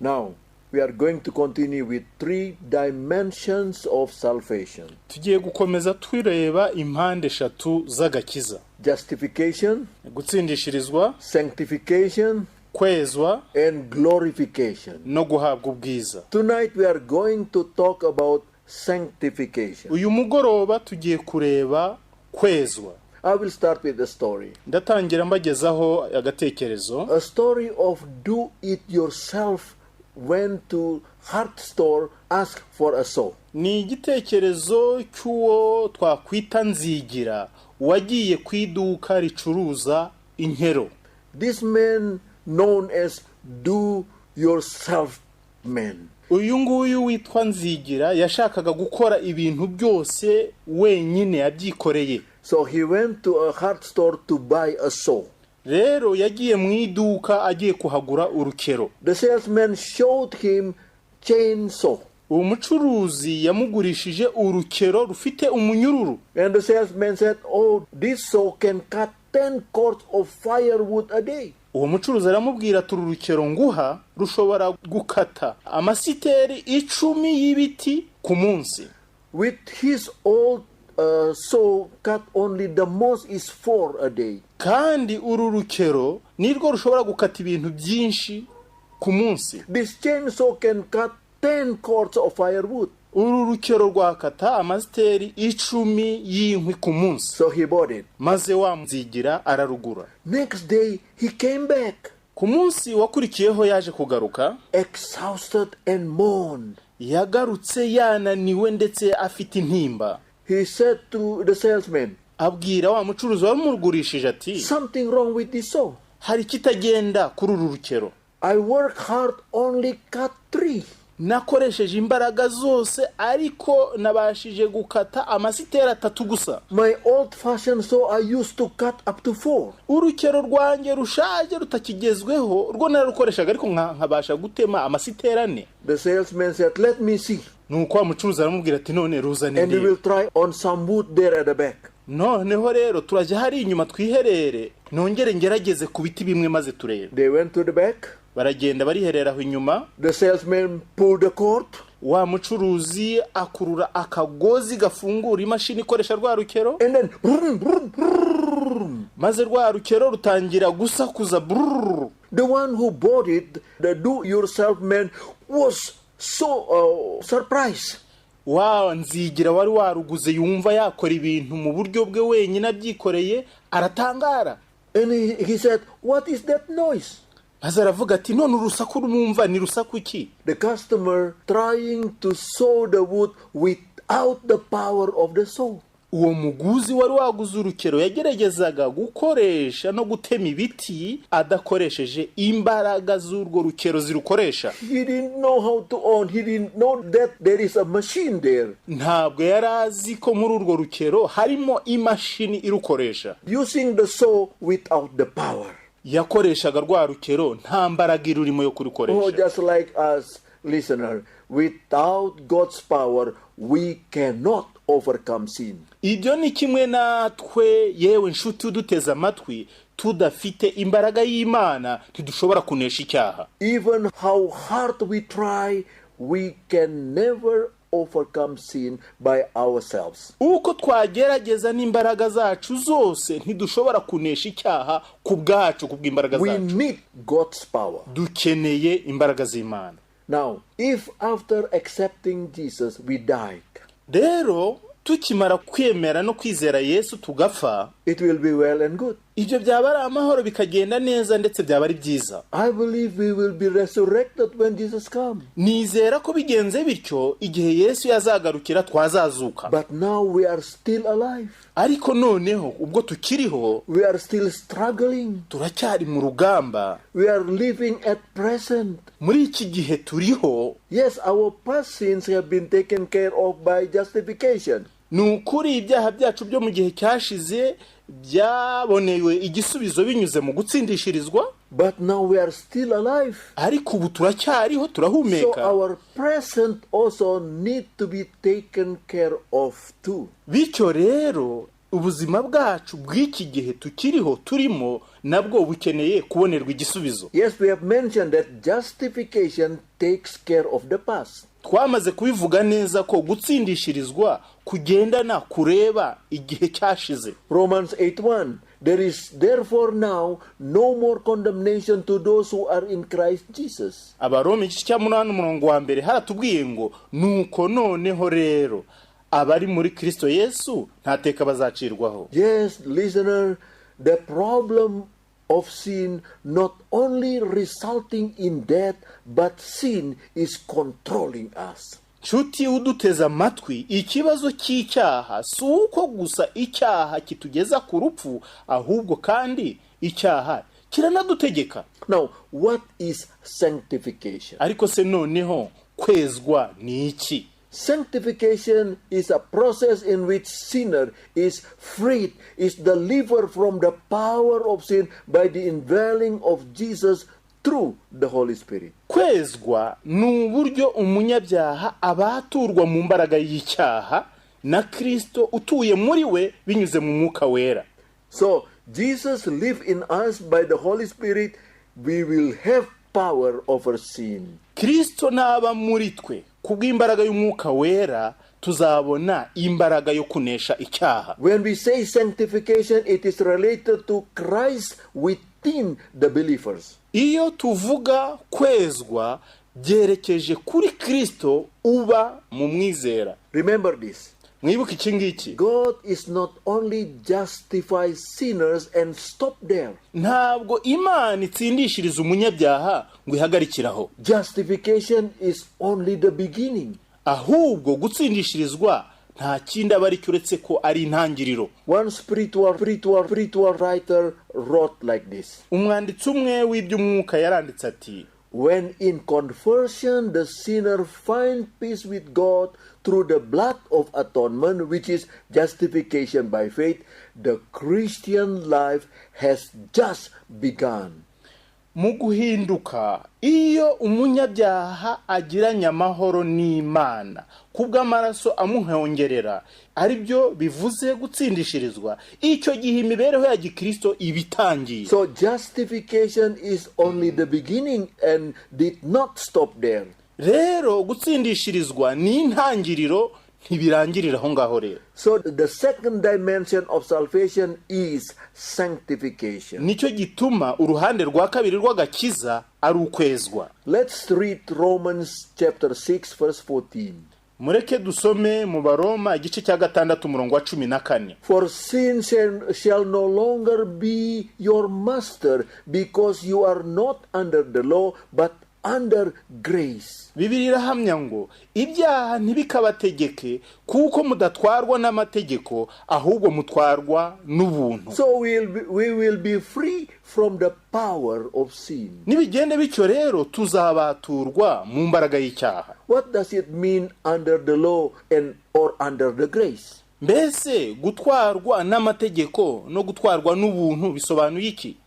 Now, we are going to continue with three dimensions of salvation: Tugiye gukomeza tureba impande eshatu z'agakiza: justification, gutsindishirizwa, sanctification, kwezwa, and glorification. No guhabwa ubwiza. Tonight, we are going to talk about sanctification. Uyu mugoroba tugiye kureba kwezwa. I will start with the story. Ndatangira mbagezaho agatekerezo. A story of do it yourself went to hard store, ask for a saw. Ni igitekerezo cy'uwo twakwita Nzigira wagiye ku iduka ricuruza inkero. This man known as do yourself man. Uyu nguyu witwa Nzigira yashakaga gukora ibintu byose wenyine yabyikoreye. So he went to a hard store to buy a saw. Rero yagiye mu iduka agiye kuhagura urukero. The salesman showed him chainsaw. Uwo mucuruzi yamugurishije urukero rufite umunyururu. And the salesman said, "Oh, this saw can cut 10 cords of firewood a day." Uwo mucuruzi aramubwira ati: "Uru rukero nguha rushobora gukata amasiteri 10 y'ibiti ku munsi." With his old saw, cut only the most is four a day. Kandi uru rukero nirwo rushobora gukata ibintu byinshi ku munsi. This chainsaw can cut 10 cords of firewood. Uru rukero rwakata amasiteri 10 y'inkwi ku munsi. So he bought it. Maze wa Nzigira ararugura. Next day, he came back, Ku munsi wakurikiyeho yaje kugaruka, exhausted and mourned. Yagarutse yananiwe ndetse afite intimba. He said to the salesman, Abwira wa mucuruzi wamugurishije ati: "Something wrong with this saw. "Hari ikitagenda kuri uru rukero. I work hard, only cut three. Nakoresheje imbaraga zose ariko nabashije gukata amasiteri atatu gusa. My old fashioned saw, I used to cut up to four. Urukero rwanjye rushaje rutakigezweho rwo nararukoreshaga ariko nkabasha gutema amasiteri ane." The salesman said, "Let me see." Nuko wa mucuruzi aramubwira ati: "None ruzane And we ndebe." will try on some wood there at the back. Noneho rero turajya hari inyuma twiherere nongere ngerageze ku biti bimwe maze turebe. They went to the back. Baragenda bariherera aho inyuma. The salesman pulled the cord. Wa mucuruzi akurura akagozi gafungura imashini ikoresha rwa rukero. And then, brum, brum, brum. Maze rwa rukero rutangira gusakuza burururu. The one who bought it, the do-yourself man, was so surprised. Wa Nzigira wari waruguze yumva yakora ibintu mu buryo bwe wenyine abyikoreye aratangara. And he said, "What is that noise?" Maze aravuga ati: "None urusaku rumwumva ni rusaku ki?" The customer trying to saw the wood without the power of the saw. Uwo muguzi wari waguze urukero yageragezaga gukoresha no gutema ibiti adakoresheje imbaraga z'urwo rukero zirukoresha. He didn't know how to on. He didn't know that there is a machine there. Ntabwo yari azi ko muri urwo rukero harimo imashini irukoresha. Using the saw without the power. Yakoreshaga rwa rukero nta mbaraga irurimo yo Oh, kurukoresha. just like us, listener, without God's power, we cannot overcome sin. Ibyo ni kimwe natwe yewe nshuti uduteze amatwi, tudafite imbaraga y'Imana ntidushobora kunesha icyaha. Even how hard we try, we can never overcome sin by ourselves. Uko twagerageza n'imbaraga zacu zose ntidushobora kunesha icyaha ku bwacu ku bw'imbaraga We zacu. need God's power. Dukeneye imbaraga z'Imana. Now, if after accepting Jesus we died, Rero tukimara kwemera no kwizera Yesu tugapfa, it will be well and good. Ibyo byaba ari amahoro bikagenda neza ndetse byaba ari byiza. I believe we will be resurrected when Jesus comes. Nizera ko bigenze bityo igihe Yesu yazagarukira twazazuka. But now we are still alive. Ariko noneho ubwo tukiriho, We are still struggling. Turacyari mu rugamba. We are living at present. Muri iki gihe turiho. Yes, our past sins have been taken care of by justification. Ni ukuri ibyaha byacu byo mu gihe cyashize byabonewe igisubizo binyuze mu gutsindishirizwa. But now we are still alive. Ariko ubu turacyariho, So turahumeka. our present also need to be taken care of too. Bityo rero Ubuzima bwacu bw'iki gihe tukiriho turimo nabwo bukeneye kubonerwa igisubizo. Yes, we have mentioned that justification takes care of the past. Twamaze kubivuga neza ko gutsindishirizwa kugendana kureba igihe cyashize. Romans 8:1. There is therefore now no more condemnation to those who are in Christ Jesus. Abaroma igice cya 8 umurongo wa 1 haratubwiye ngo nuko noneho rero abari muri Kristo Yesu nta teka bazacirwaho. Yes, listener, the problem of sin not only resulting in death, but sin is controlling us. Nshuti uduteze amatwi, ikibazo cy'icyaha si uko gusa icyaha kitugeza ku rupfu, ahubwo kandi icyaha kiranadutegeka. Now, what is sanctification? Ariko se noneho kwezwa ni iki? Sanctification is a process in which sinner is freed, is delivered from the power of sin by the indwelling of Jesus through the Holy Spirit. Kwezwa ni uburyo umunyabyaha abaturwa mu mbaraga y'icyaha na Kristo utuye muri we binyuze mu Mwuka Wera. So, Jesus live in us by the Holy Spirit, we will have power over sin. Kristo naba muri twe kubw'imbaraga y'Umwuka Wera, tuzabona imbaraga yo kunesha icyaha. When we say sanctification, it is related to Christ within the believers. Iyo tuvuga kwezwa, byerekeje kuri Kristo uba mu mwizera. Remember this. Mwibuke iki ngiki. God is not only justify sinners and stop there. Ntabwo Imana itsindishiriza umunyabyaha ngo ihagarikiraho. Justification is only the beginning. Ahubwo gutsindishirizwa nta kindi aba ari cyo uretse ko ari intangiriro. One spiritual writer wrote like this. Umwanditsi umwe w'iby'umwuka yaranditse ati: When in conversion the sinner finds peace with God through the blood of atonement, which is justification by faith, the Christian life has just begun. Mu guhinduka, iyo umunyabyaha agiranye amahoro n'Imana kubw'amaraso amuhongerera, ari byo bivuze gutsindishirizwa, icyo gihe imibereho ya gikristo iba itangiye. So justification is only the beginning and did not stop there. Rero gutsindishirizwa ni intangiriro, ntibirangirira aho ngaho rero. So the second dimension of salvation is sanctification. Nicyo gituma uruhande rwa kabiri rw'agakiza ari ukwezwa. Let's read Romans chapter 6 verse 14. Mureke dusome mu Baroma igice cya 6 umurongo wa 14. For sin shall no longer be your master, because you are not under the law, but under grace. Bibiliya irahamya ngo ibyaha ntibikabategeke, kuko mudatwarwa n'amategeko, ahubwo mutwarwa n'ubuntu. So we will be free from the power of sin. Nibigende bityo rero, tuzabaturwa mu mbaraga y'icyaha. What does it mean under the law and or under the grace? Mbese gutwarwa n'amategeko no gutwarwa n'ubuntu bisobanuye iki?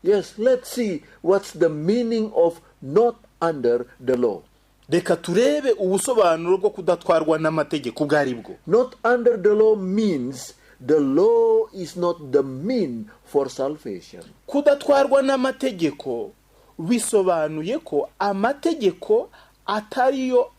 Yes, let's see what's the meaning of not under the law. Reka turebe ubusobanuro bwo kudatwarwa n'amategeko ubwo ari bwo. Not under the law means the law is not the mean for salvation. Kudatwarwa n'amategeko bisobanuye ko amategeko atariyo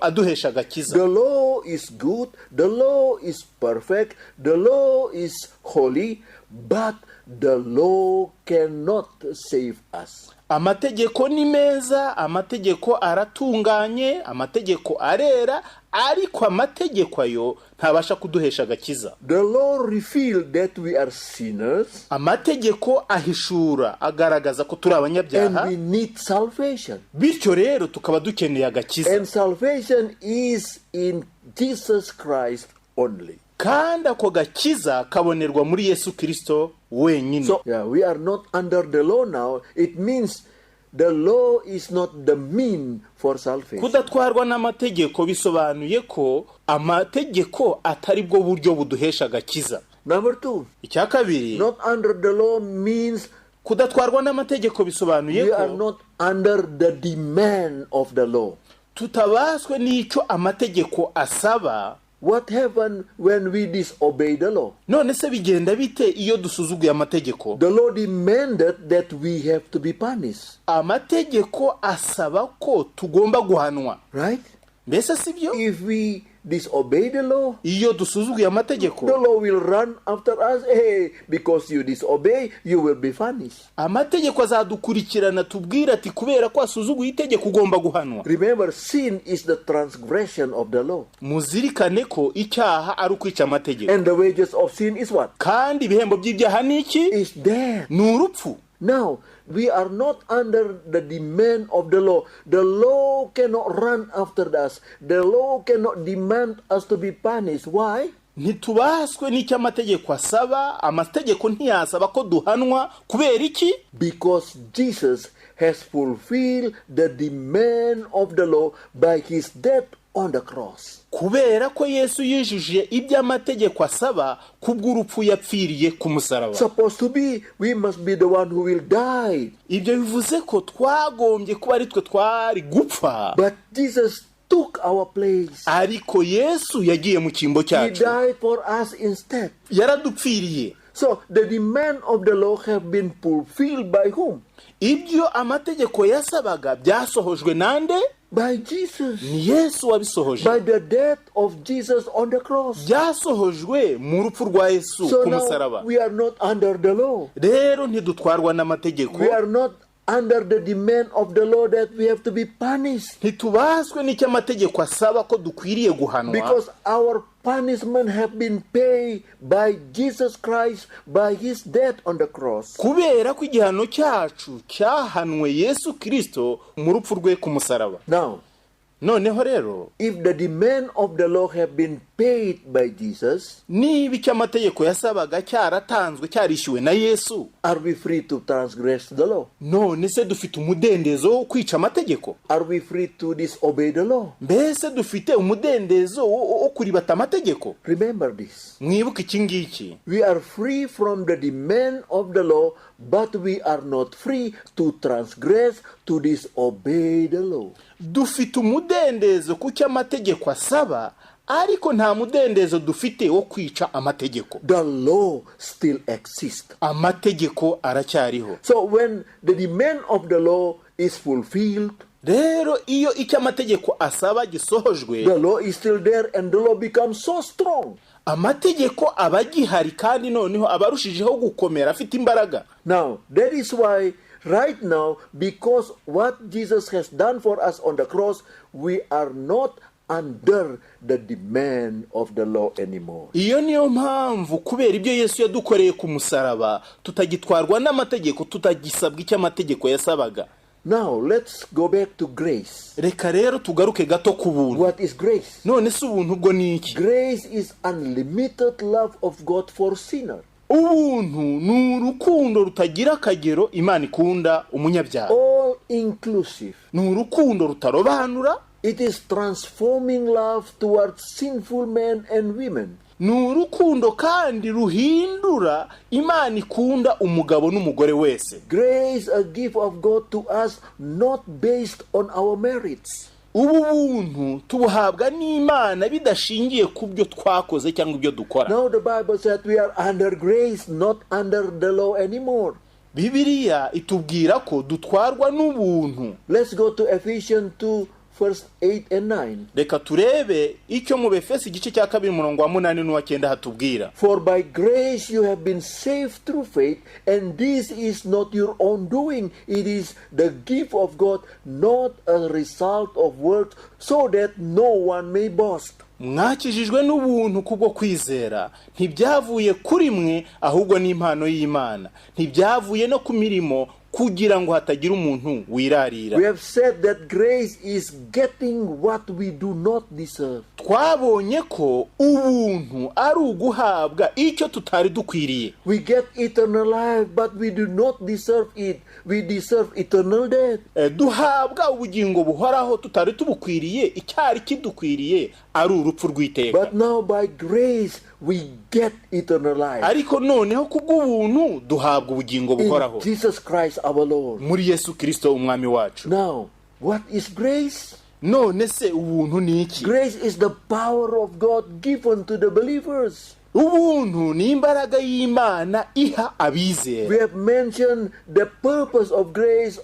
aduhesha agakiza. The law is good, the law is perfect, the law is holy, but the law cannot save us. Amategeko ni meza, amategeko aratunganye, amategeko arera, ariko amategeko ayo ntabasha kuduhesha agakiza. The law revealed that we are sinners. Amategeko ahishura, agaragaza ko turi abanyabyaha. And we need salvation. Bityo rero tukaba dukeneye agakiza. And salvation is in Jesus Christ only. Kandi ako gakiza kabonerwa muri Yesu Kristo wenyine. So we are not under the law now. It means the law is not the mean for salvation. Kudatwarwa n'amategeko bisobanuye ko amategeko atari bwo buryo buduhesha agakiza. Number 2. Icya kabiri. Not under the law means kudatwarwa n'amategeko bisobanuye ko we are not under the demand of the law. Tutabaswe n'icyo amategeko asaba. What happened when we disobey the law? None se bigenda bite iyo dusuzuguye amategeko? The law demanded that we have to be punished, Amategeko asaba ko tugomba guhanwa. Right? Mbese si byo? If we disobey the law, Iyo dusuzuguye amategeko, the law will run after us. Hey, because you disobey, you will be punished. Amategeko azadukurikirana tubwire ati kubera ko wasuzuguye itegeko ugomba guhanwa. Remember, sin is the transgression of the law. Muzirikane ko icyaha ari ukwica amategeko. And the wages of sin is what? Kandi ibihembo by'ibyaha ni iki? Is death. Ni urupfu. Now, we are not under the demand of the law. The law cannot run after us. The law cannot demand us to be punished. Why? Ntitubaswe n'icyo amategeko asaba. Amategeko ntiyasaba ko duhanwa. Kubera iki? Because Jesus has fulfilled the demand of the law by his death on the cross. Kubera ko Yesu yujuje ibyo amategeko asaba kubw'urupfu yapfiriye ku musaraba. Supposed to be, we must be the one who will die. Ibyo bivuze ko twagombye kuba ari twe twari gupfa. But Jesus took our place. Ariko Yesu yagiye mu cyimbo He cyacu. Died for us instead. Yaradupfiriye. So the demand of the law have been fulfilled by whom? Ibyo amategeko yasabaga byasohojwe nande? By Jesus. Ni Yesu wabisohoje. By the death of Jesus on the cross. Byasohojwe mu rupfu rwa Yesu So ku musaraba. Now we are not under the law. Rero ntidutwarwa n'amategeko. We are not under the demand of the law that we have to be punished. Ntitubaswe n'icyo amategeko asaba ko dukwiriye guhanwa. Because our punishment have been paid by Jesus Christ by his death on the cross. Kubera ko igihano cyacu cyahanwe Yesu Kirisito mu rupfu rwe ku musaraba. Now, Noneho rero, if the demand of the law have been paid by Jesus, niba icyo amategeko yasabaga cyaratanzwe, cyarishyuwe na Yesu, are we free to transgress the law? None se dufite umudendezo wo kwica amategeko? Are we free to disobey the law? Mbese dufite umudendezo wo kuribata amategeko? Remember this. Mwibuke iki ngiki. We are free from the demand of the law, but we are not free to transgress, to disobey the law. Dufite umudendezo ku cyo amategeko asaba, ariko nta mudendezo dufite wo kwica amategeko. The law still exists. Amategeko aracyariho. So when the demand of the law is fulfilled, Rero iyo icyo amategeko asaba gisohojwe, the law is still there and the law becomes so strong. Amategeko aba agihari kandi noneho aba arushijeho gukomera, afite imbaraga. Now, that is why right now, because what Jesus has done for us on the cross, we are not under the demand of the law anymore. Iyo niyo mpamvu kubera ibyo Yesu yadukoreye ku musaraba tutagitwarwa n'amategeko, tutagisabwa icyo amategeko yasabaga. Now, let's go back to grace. Reka rero tugaruke gato ku buntu. What is grace? None se ubuntu bwo ni iki? Grace is unlimited love of God for sinner. Ubuntu ni urukundo rutagira akagero Imana ikunda umunyabyaha. All inclusive. Ni urukundo rutarobanura. It is transforming love towards sinful men and women. Ni urukundo kandi ruhindura Imana ikunda umugabo n'umugore wese. Grace, a gift of God to us, not based on our merits. Ubu buntu tubuhabwa n'Imana bidashingiye ku byo twakoze cyangwa ibyo dukora. Now the Bible said we are under grace, not under the law anymore. Bibiliya itubwira ko dutwarwa n'ubuntu. Let's go to Ephesians 2, verse 8 and 9. Reka turebe icyo mu Befesi igice cya 2 umurongo wa 8 n'uwa 9 hatubwira. For by grace you have been saved through faith, and this is not your own doing. It is the gift of God, not a result of works, so that no one may boast. Mwakijijwe n'ubuntu kubwo kwizera, ntibyavuye kuri mwe ahubwo ni impano y'Imana, ntibyavuye no ku mirimo kugira ngo hatagira umuntu wirarira. We have said that grace is getting what we do not deserve. Twabonye ko ubuntu ari uguhabwa icyo tutari dukwiriye. We get eternal life, but we do not deserve it. We deserve eternal death. Duhabwa ubugingo buhoraho tutari tubukwiriye, icyari kidukwiriye ari urupfu rw'iteka. But now by grace we get eternal life. Ariko noneho kubw'ubuntu duhabwa ubugingo buhoraho. In Jesus Christ our Lord. Muri Yesu Kirisito umwami wacu. Now, what is grace? None se ubuntu ni iki? Grace is the power of God given to the believers. Ubuntu ni imbaraga y'Imana iha abizera. We have mentioned the purpose of grace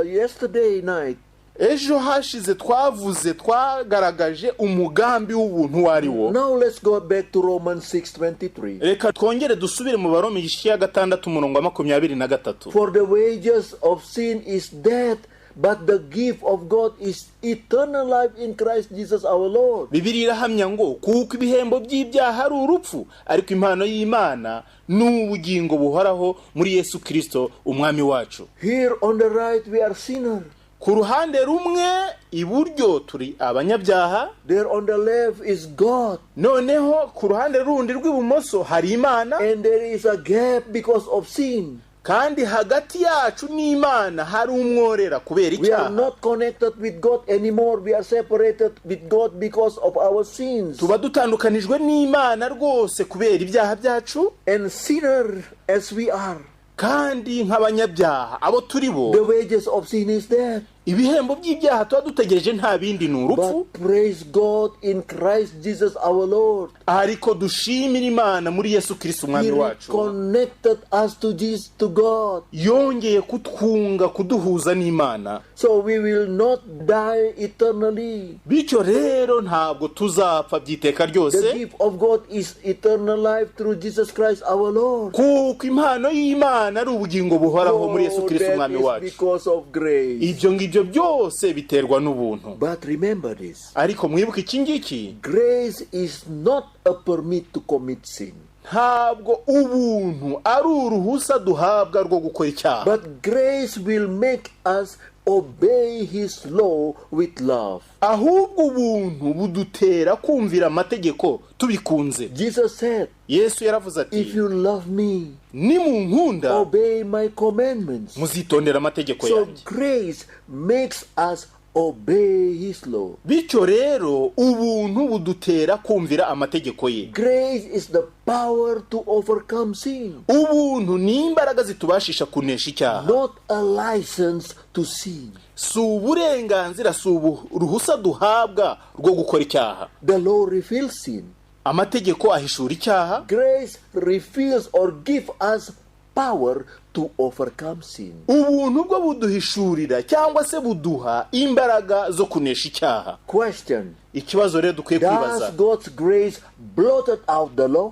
yesterday night. Ejo hashize twavuze, twagaragaje umugambi w'ubuntu uwo ari wo. Now let's go back to Romans 6:23. Reka twongere dusubire mu Baroma igice cya 6, umurongo wa 23. For the wages of sin is death, but the gift of God is eternal life in Christ Jesus our Lord. Bibiliya irahamya ngo kuko ibihembo by'ibyaha ari urupfu, ariko impano y'Imana ni ubugingo buhoraho muri Yesu Kirisito Umwami wacu. Here on the right we are sinner. Ku ruhande rumwe iburyo turi abanyabyaha. There on the left is God. Noneho ku ruhande rundi rw'ibumoso hari Imana. And there is a gap because of sin. Kandi hagati yacu n'Imana hari umworera kubera We are icyaha. Not connected with God anymore. We are separated with God because of our sins. Tuba dutandukanijwe n'Imana rwose kubera ibyaha byacu. And sinner as we are, Kandi nk'abanyabyaha abo turi bo, the wages of sin is death. Ibihembo by'ibyaha tuba dutegereje nta bindi ni urupfu. But praise God in Christ Jesus our Lord. Ariko dushimire Imana muri Yesu Kirisito He Umwami wacu. Reconnected us to Jesus, to God. Yongeye kutwunga, kuduhuza n'Imana. So we will not die eternally. Bityo rero ntabwo tuzapfa by'iteka ryose. The gift of God is eternal life through Jesus Christ our Lord. Kuko impano y'Imana ari ubugingo buhoraho muri Yesu Oh, Kirisito that Umwami is wacu. Because of grace. Ibyo ngibyo byose biterwa n'ubuntu. But remember this. Ariko mwibuke iki ngiki. Grace is not a permit to commit sin. Ntabwo ubuntu ari uruhusa duhabwa rwo gukora icyaha. But grace will make us obey His law with love. Ahubwo ubuntu budutera kumvira amategeko tubikunze. Jesus said, Yesu yaravuze ati, "If you love me, nimunkunda, obey my commandments." muzitondera amategeko So yanjye. grace makes us obey His law. Bityo rero ubuntu budutera kumvira amategeko ye. Grace is the power to overcome sin, Ubuntu ni imbaraga zitubashisha kunesha icyaha, not a license to sin. si uburenganzira, si uruhusa duhabwa rwo gukora icyaha. The law reveals sin. Amategeko ahishura icyaha. Grace reveals or gives us power to overcome sin. Ubuntu bwo buduhishurira cyangwa se buduha imbaraga zo kunesha icyaha. Question. Ikibazo rero dukwiye kwibaza: Does God's grace blotted out the law?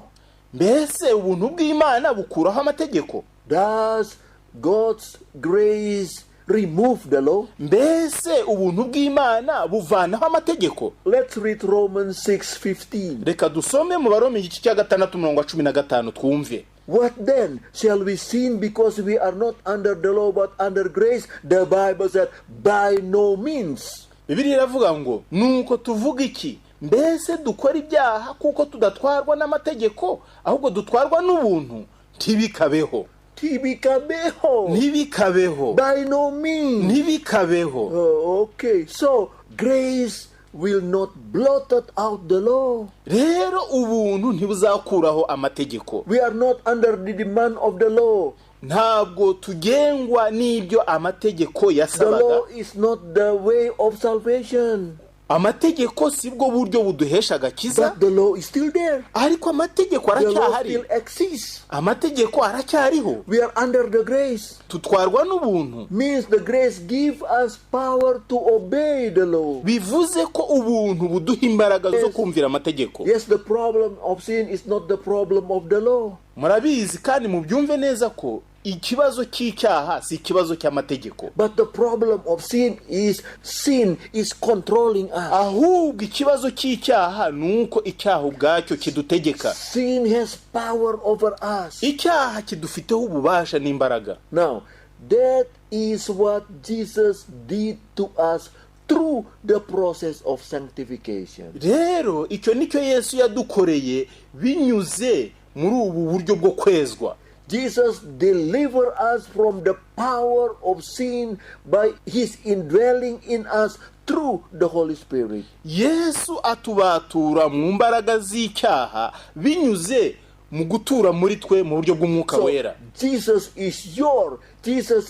Mbese ubuntu bw'Imana bukuraho amategeko? Does God's grace remove the law? Mbese ubuntu bw'Imana buvanaho amategeko? Let's read Romans 6:15. Reka dusome mu Baroma igice cya 6, umurongo wa 15, twumve. What then? Shall we sin because we are not under the law but under grace? The Bible said, "By no means." Bibiliya iravuga ngo nuko tuvuga iki? Mbese dukora ibyaha kuko tudatwarwa n'amategeko ahubwo dutwarwa n'ubuntu? Ntibikabeho. Ntibikabeho. Ntibikabeho. By no means. Ntibikabeho. Oh, okay, so grace will not blotted out the law. Rero ubuntu ntibuzakuraho amategeko. We are not under the demand of the law. Ntabwo tugengwa n'ibyo amategeko The yasabaga. Law is not the way of salvation. Amategeko si bwo buryo buduhesha agakiza. But the law is still there. Ariko amategeko The law aracyahari. still exists. Amategeko aracyariho. We are under the grace. Tutwarwa n'ubuntu. Means the grace give us power to obey the law. Bivuze ko ubuntu buduha imbaraga zo kumvira amategeko. Yes, the problem of sin is not the problem of the law. Murabizi kandi mubyumve neza ko ikibazo cy'icyaha si ikibazo cy'amategeko. But the problem of sin is sin is controlling us. Ahubwo ikibazo cy'icyaha ni uko icyaha ubwacyo kidutegeka. Sin has power over us. Icyaha kidufiteho ububasha n'imbaraga. Now, that is what Jesus did to us through the process of sanctification. Rero icyo nicyo Yesu yadukoreye binyuze muri ubu buryo bwo kwezwa. Jesus delivered us from the power of sin by his indwelling in us through the Holy Spirit. Yesu atubatura mu mbaraga z'icyaha binyuze mu gutura muri twe mu buryo bw'umwuka So wera. Jesus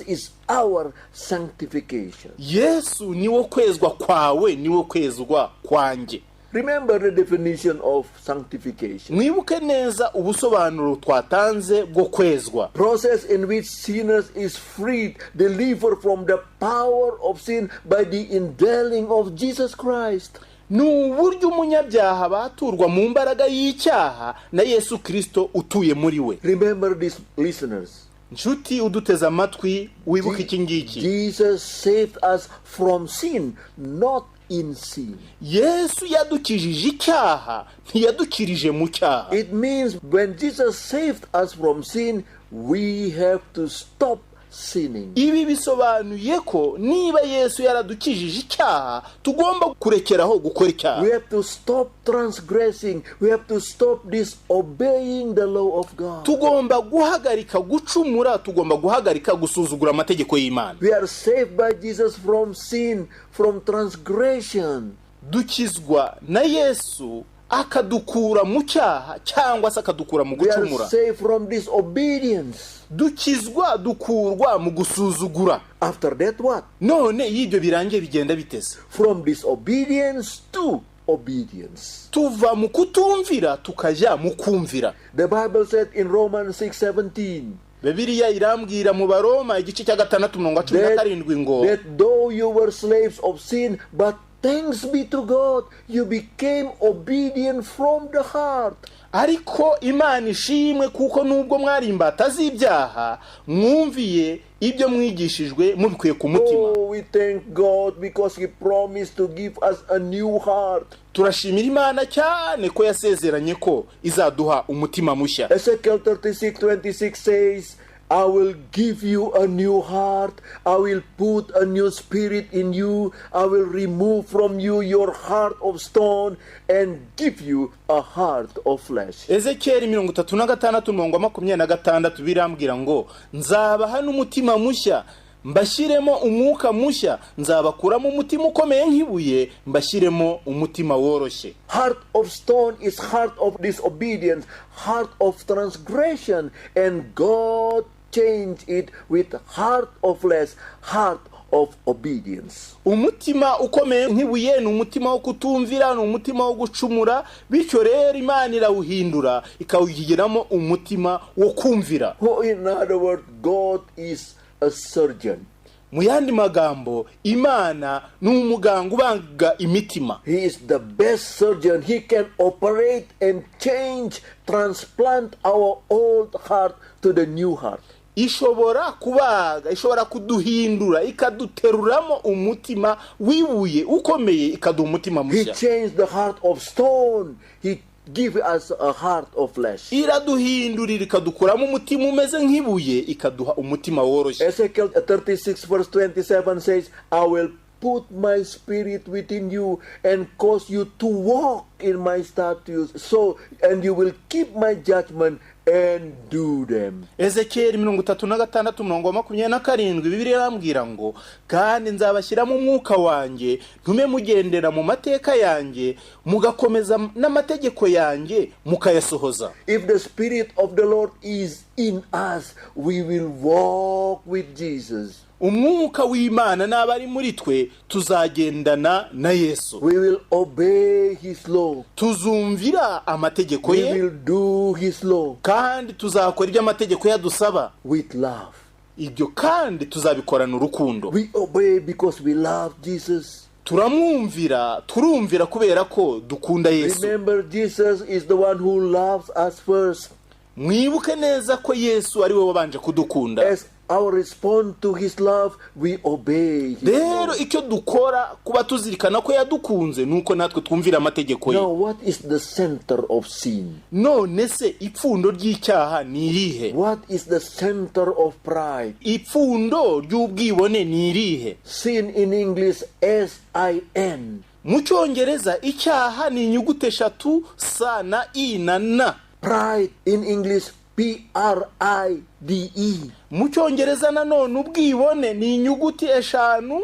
is our sanctification. Yesu niwo kwezwa kwawe, niwo kwezwa kwanjye. Remember the definition of sanctification. Mwibuke neza ubusobanuro twatanze bwo kwezwa. Process in which sinners is freed, delivered from the power of sin by the indwelling of Jesus Christ. Ni uburyo umunyabyaha baturwa mu mbaraga y'icyaha na Yesu Kirisito utuye muri we. Remember this, listeners. Nshuti uduteze amatwi, wibuke iki ngiki. Jesus saved us from sin, not in sin. Yesu yadukijije icyaha, ntiyadukirije mu cyaha. It means when Jesus saved us from sin, we have to stop sinning. Ibi bisobanuye ko niba Yesu yaradukijije icyaha, tugomba kurekeraho gukora icyaha. We have to stop transgressing. We have to stop disobeying the law of God. Tugomba guhagarika gucumura, tugomba guhagarika gusuzugura amategeko y'Imana. We are saved by Jesus from sin, from transgression. Dukizwa na Yesu akadukura mu cyaha cyangwa se akadukura mu We are gucumura. saved from disobedience. Dukizwa, dukurwa mu gusuzugura. After that, what? None iyo ibyo birangiye bigenda biteze? From disobedience to obedience. Tuva mu kutumvira tukajya mu kumvira. The Bible said in Romans 6:17 Bibiliya irambwira mu Baroma igice cya 6 umurongo wa 17 ngo that though you were slaves of sin, but thanks be to God, you became obedient from the heart. Ariko Imana ishimwe kuko nubwo mwari imbata z'ibyaha, mwumviye ibyo mwigishijwe mubikuye ku mutima. Oh, we thank God because He promised to give us a new heart. Turashimira Imana cyane ko yasezeranye ko izaduha umutima mushya. Ezekiel 36:26 says, "I will give you a new heart. I will put a new spirit in you. I will remove from you your heart of stone and give you a heart of flesh." Ezekiyeli 36 umurongo wa 26 birambwira ngo: "Nzabaha n'umutima mushya, mbashyiremo umwuka mushya, nzabakuramo umutima ukomeye nk'ibuye, mbashyiremo umutima woroshye." Heart of stone is heart of disobedience, heart of transgression, and God changed it with heart of flesh, heart of obedience. Umutima ukomeye nk'ibuye ni umutima wo kutumvira, ni umutima wo gucumura. Bityo rero Imana irawuhindura ikawugiramo umutima wo kumvira. Oh, in other words, God is a surgeon. Mu yandi magambo, Imana ni umuganga ubaga imitima. He is the best surgeon. He can operate and change, transplant our old heart to the new heart. Ishobora kubaga, ishobora kuduhindura, ikaduteruramo umutima w'ibuye ukomeye, ikaduha umutima He mushya. changed the heart of stone. He give us a heart of flesh. Iraduhindurira, ikadukuramo umutima umeze nk'ibuye, ikaduha umutima woroshye. Ezekiel 36 verse 27 says, "I will put my spirit within you and cause you to walk in my statutes. So, and you will keep my judgment and do them." Ezekiyeli 36 umurongo wa 27, Bibiliya irambwira ngo: "Kandi nzabashyiramo umwuka wanjye, ntume mugendera mu mateka yanjye, mugakomeza n'amategeko yanjye mukayasohoza." If the Spirit of the Lord is in us, we will walk with Jesus. Umwuka w'Imana naba ari muri twe, tuzagendana na Yesu. We will obey His law. Tuzumvira amategeko We ye. will do His law Kandi tuzakora ibyo amategeko ye adusaba. with love. Ibyo kandi tuzabikorana urukundo. We obey because we love Jesus. Turamwumvira, turumvira kubera ko dukunda Yesu. Remember, Jesus is the one who loves us first. Mwibuke neza ko Yesu ari we wabanje kudukunda. As our response to His love, we obey His Rero law. icyo dukora kuba tuzirikana ko yadukunze ni uko natwe twumvira amategeko ye. Now, what is the center of sin? None se ipfundo ry'icyaha ni irihe? What is the center of pride? Ipfundo ry'ubwibone ni irihe? Sin in English, S I N. Mu Cyongereza icyaha ni inyuguti eshatu: S na I na N. Pride in English, P R I D E. Mu Cyongereza nanone ubwibone ni inyuguti eshanu: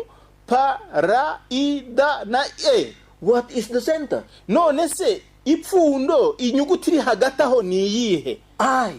P R I D na E. What is the center? None se Ipfundo, inyuguti iri hagati aho ni iyihe? I.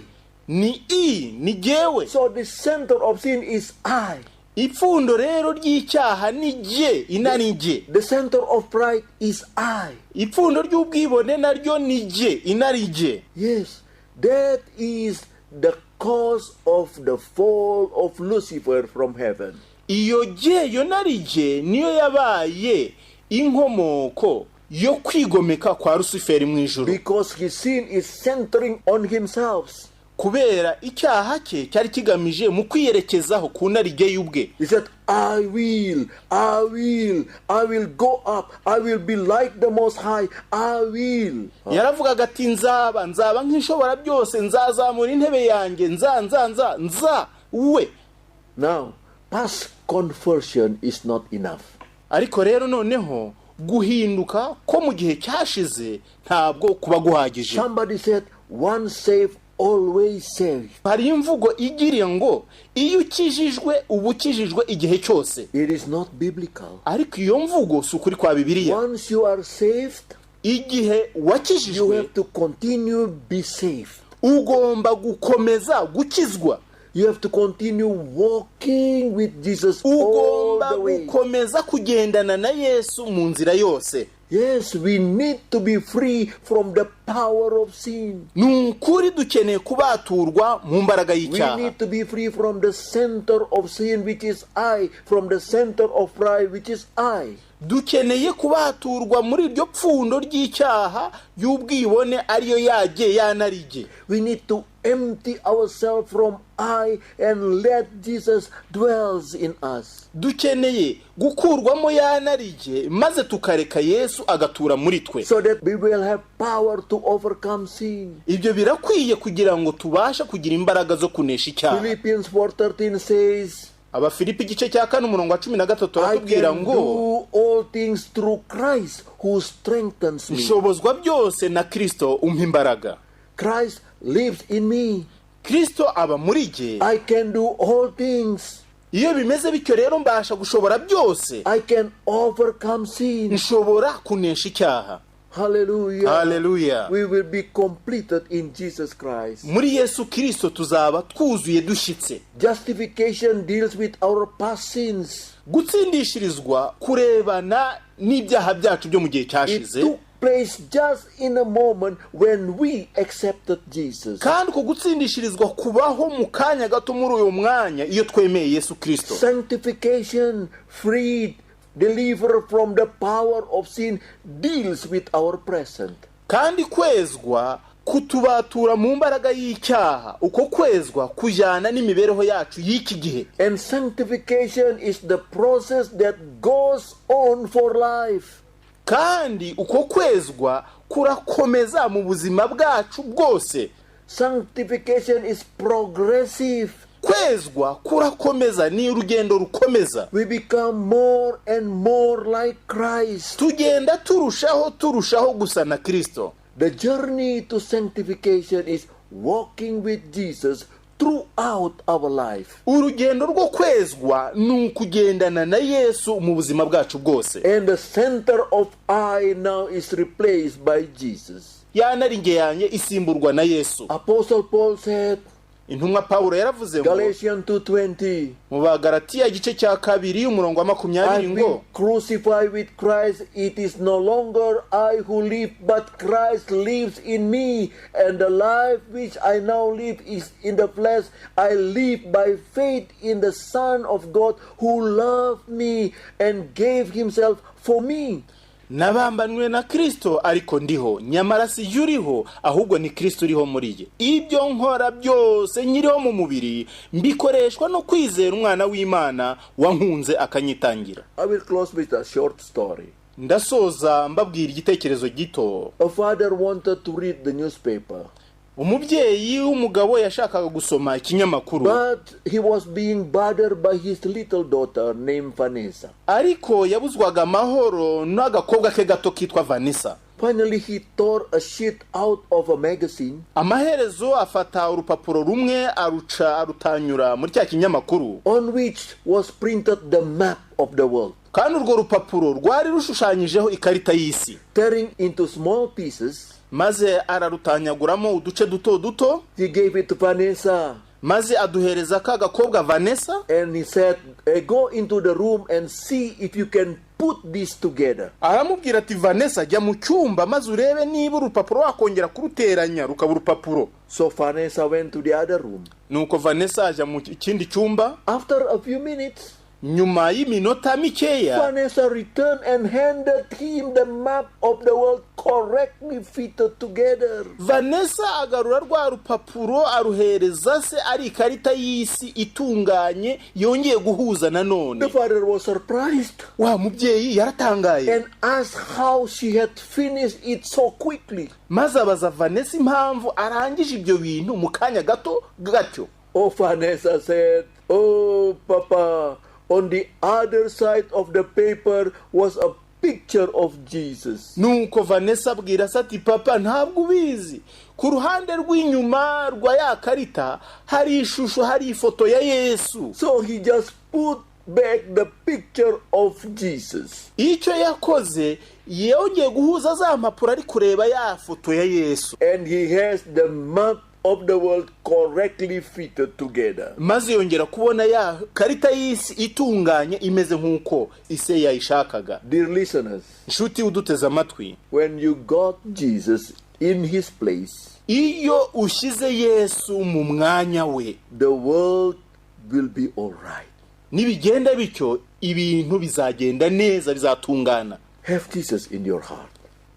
Ni i, ni jyewe. So the center of sin is I. Ipfundo rero ry'icyaha ni jye, inari jye. The center of pride is I. Ipfundo ry'ubwibone naryo ni jye, inari jye. Yes, that is the cause of the fall of Lucifer from heaven. Iyo jye, yo nari jye, niyo yabaye inkomoko yo kwigomeka kwa Rusiferi mu ijuru. Because his sin is centering on himself. Kubera icyaha cye cyari kigamije mu kwiyerekezaho ku narijye y'ubwe. He said, "I will, I will, I will go up, I will be like the Most High, I will." Yaravugaga ati: "Nzaba, nzaba nk'ishobora byose, nzazamura intebe yanjye, nza nza nza nza we." Now, past conversion is not enough. Ariko rero noneho guhinduka ko mu gihe cyashize ntabwo kuba guhagije. Somebody said, "Once saved, always saved." Hari imvugo igira ngo iyo ukijijwe uba ukijijwe igihe cyose. It is not biblical. Ariko iyo mvugo si ukuri kwa Bibiliya. Once you are saved, Igihe you wakijijwe, have to continue be saved. ugomba gukomeza gukizwa. You have to continue walking with Jesus all Ugomba the way. gukomeza kugendana na Yesu mu nzira yose. Yes, we need to be free from the power of sin. Ni ukuri dukeneye kubaturwa mu mbaraga We y'icyaha. need to be free from the center of sin, which is I, from the center of pride, which is I. Dukeneye kubaturwa muri iryo pfundo ry'icyaha y'ubwibone, ariyo yajye yanarige. We need to empty ourselves from I and let Jesus dwells in us. Dukeneye gukurwamo yanarige maze tukareka Yesu agatura muri twe. So that we will have power to overcome sin. Ibyo birakwiye kugira ngo tubashe kugira imbaraga zo kunesha icyaha. Philippians 4:13 says, Abafilipi igice cya 4 umurongo wa 13 "I aratubwira can ngo: do all things through Christ who strengthens me." "Nshobozwa byose na Kristo umpa imbaraga." Christ lives in me. Kristo aba muri jye. I can do all things. Iyo bimeze bityo rero mbasha gushobora byose. I can overcome sin. Nshobora kunesha icyaha. Hallelujah. Haleluya. We will be completed in Jesus Christ. Muri Yesu Kristo tuzaba twuzuye dushyitse. Justification deals with our past sins. Gutsindishirizwa kurebana n'ibyaha byacu byo mu gihe It cyashize. took place just in a moment when we accepted Jesus. Kandi uko gutsindishirizwa kubaho mu kanya gato, muri uyu mwanya iyo twemeye Yesu Kristo. Sanctification, freed, delivered from the power of sin, deals with our present. Kandi kwezwa kutubatura mu mbaraga y'icyaha, uko kwezwa kujyana n'imibereho yacu y'iki gihe. And sanctification is the process that goes on for life. Kandi uko kwezwa kurakomeza mu buzima bwacu bwose. Sanctification is progressive. Kwezwa kurakomeza, ni urugendo rukomeza. We become more and more like Christ. Tugenda turushaho turushaho gusa na Kristo. The journey to sanctification is walking with Jesus throughout our life. Urugendo rwo kwezwa ni ukugendana na Yesu mu buzima bwacu bwose. And the center of I now is replaced by Jesus. Ya naringe yanjye isimburwa na Yesu. Apostle Paul said, Intumwa Pawulo yaravuze ngo, Galatians 2:20, mu Bagalatiya igice cya 2 umurongo wa 20 "I've ngo: been crucified with Christ. It is no longer I who live, but Christ lives in me. And the life which I now live is in the flesh. I live by faith in the Son of God who loved me and gave himself for me." "Nabambanywe na Kristo, ariko ndiho, nyamara si jye uriho, ahubwo ni Kristo uriho muri jye. Ibyo nkora byose nkiriho mu mubiri mbikoreshwa no kwizera Umwana w'Imana wankunze akanyitangira." I will close with a short story. Ndasoza mbabwira igitekerezo gito. A father wanted to read the newspaper, Umubyeyi w'umugabo yashakaga gusoma ikinyamakuru, but he was being bothered by his little daughter named Vanessa. ariko yabuzwaga amahoro n'agakobwa ke gato kitwa Vanessa. Finally, he tore a sheet out of a magazine Amaherezo afata urupapuro rumwe aruca arutanyura muri cya kinyamakuru on which was printed the map of the world. Kandi urwo rupapuro rwari rushushanyijeho ikarita y'isi. Tearing into small pieces, Maze ararutanyaguramo uduce duto duto. he gave it to Vanessa. Maze aduhereza ka gakobwa Vanessa. And he said, "Eh, go into the room and see if you can put this together." Aramubwira ati: "Vanessa, jya mu cyumba maze urebe niba urupapuro wakongera kuruteranya rukaba urupapuro." So Vanessa went to the other room. Nuko Vanessa ajya mu kindi cyumba. After a few minutes, Nyuma y'iminota mikeya, Vanessa returned and handed him the map of the world correctly fitted together. Vanessa agarura rwa rupapuro aruhereza se, ari ikarita y'isi itunganye yongeye guhuza nanone. The father was surprised Wa mubyeyi yaratangaye and asked how she had finished it so quickly. Maze abaza Vanessa impamvu arangije ibyo bintu mu kanya gato gatyo. Oh, Vanessa said, "Oh, Papa, on the other side of the paper was a picture of Jesus." Nuko Vanessa abwira se ati: "Papa, ntabwo ubizi, ku ruhande rw'inyuma rwa ya karita hari ishusho, hari ifoto ya Yesu." So he just put back the picture of Jesus. Icyo yakoze, yongeye guhuza za mpapuro ari kureba ya foto ya Yesu. And he has the map of the world correctly fitted together. Maze yongera kubona ya karita y'isi itunganye, imeze nk'uko ise yayishakaga. Dear listeners, Inshuti uduteze amatwi, when you got Jesus in his place, iyo ushyize Yesu mu mwanya we, the world will be all right. Nibigenda bityo, ibintu bizagenda neza, bizatungana. Have Jesus in your heart.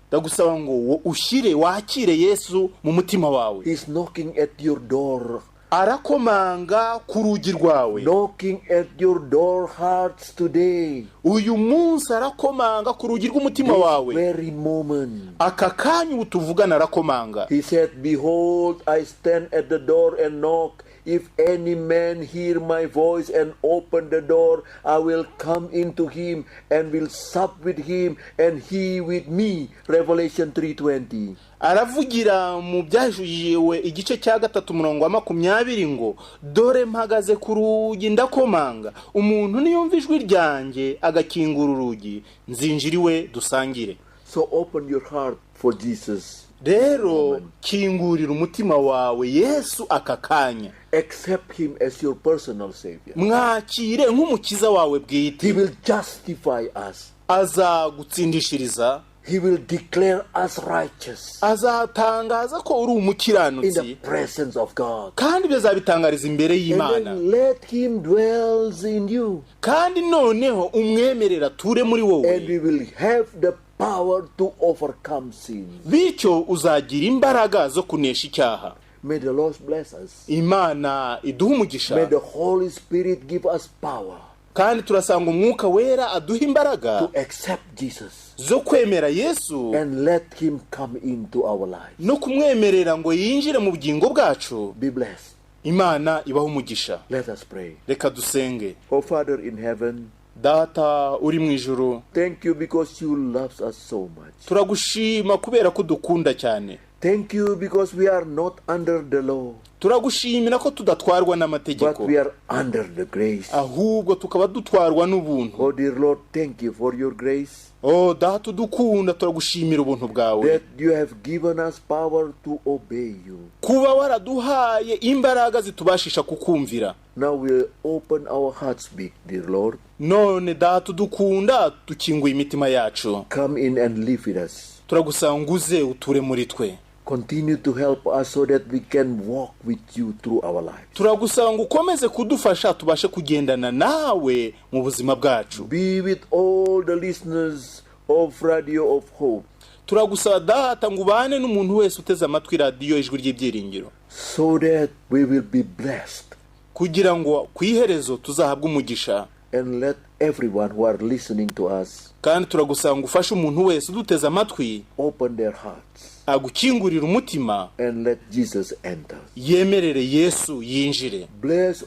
Ndagusaba ngo ushyire, wakire Yesu mu mutima wawe. He's knocking at your door, Arakomanga ku rugi rwawe. knocking at your door hearts today. Uyu munsi arakomanga ku rugi rw'umutima This wawe. very moment. Aka kanya ubu tuvugana arakomanga. He said, "Behold, I stand at the door and knock. If any man hear my voice and open the door, I will come into him and will sup with him and he with me." Revelation 3:20. Aravugira mu Byahishuwe igice cya 3 umurongo wa 20 ngo: "Dore mpagaze ku rugi ndakomanga, umuntu niyumva ijwi ryanjye agakingura urugi, nzinjira iwe dusangire." So open your heart for Jesus. Rero kingurira umutima wawe Yesu aka kanya. Accept him as your personal savior. Mwakire nk'umukiza wawe bwite. He will justify us. Azagutsindishiriza. He will declare us righteous Azatangaza ko uri in umukiranutsi the presence of God. kandi ibyo azabitangariza imbere And y'Imana. then let him dwells in you. Kandi noneho umwemerera ature muri wowe. And we will have the power to overcome sin. Bityo uzagira imbaraga zo kunesha icyaha. May the Lord bless us. Imana iduhe umugisha. May the Holy Spirit give us power Kandi turasanga Umwuka Wera aduha imbaraga to accept Jesus zo kwemera Yesu and let him come into our lives. no kumwemerera ngo yinjire mu bugingo bwacu. Be blessed. Imana ibahe umugisha. Let us pray. Reka dusenge. Oh Father in heaven, Data uri mu ijuru, thank you because you love us so much. turagushima kubera ko udukunda cyane. Thank you because we are not under the law, Turagushimira ko tudatwarwa n'amategeko, but we are under the grace. ahubwo tukaba dutwarwa n'ubuntu. Oh dear Lord, thank you for your grace Oh Data udukunda, turagushimira ubuntu bwawe that you have given us power to obey you. kuba waraduhaye imbaraga zitubashisha kukumvira. Now we open our hearts big, dear Lord. None Data udukunda, dukinguye imitima yacu. Come in and live with us. Turagusanga uze uture muri twe. Continue to help us so that we can walk with you through our lives. Turagusaba ngo ukomeze kudufasha tubashe kugendana nawe mu buzima bwacu. Be with all the listeners of Radio of Hope Turagusaba Data ngo ubane n'umuntu wese uteze amatwi radiyo Ijwi ry'Ibyiringiro so that we will be blessed, kugira ngo ku iherezo tuzahabwe umugisha. And let everyone who are listening to us Kandi turagusaba ngo ufashe umuntu wese uduteze amatwi open their hearts agukingurira umutima and let Jesus enter. yemerere Yesu yinjire. Bless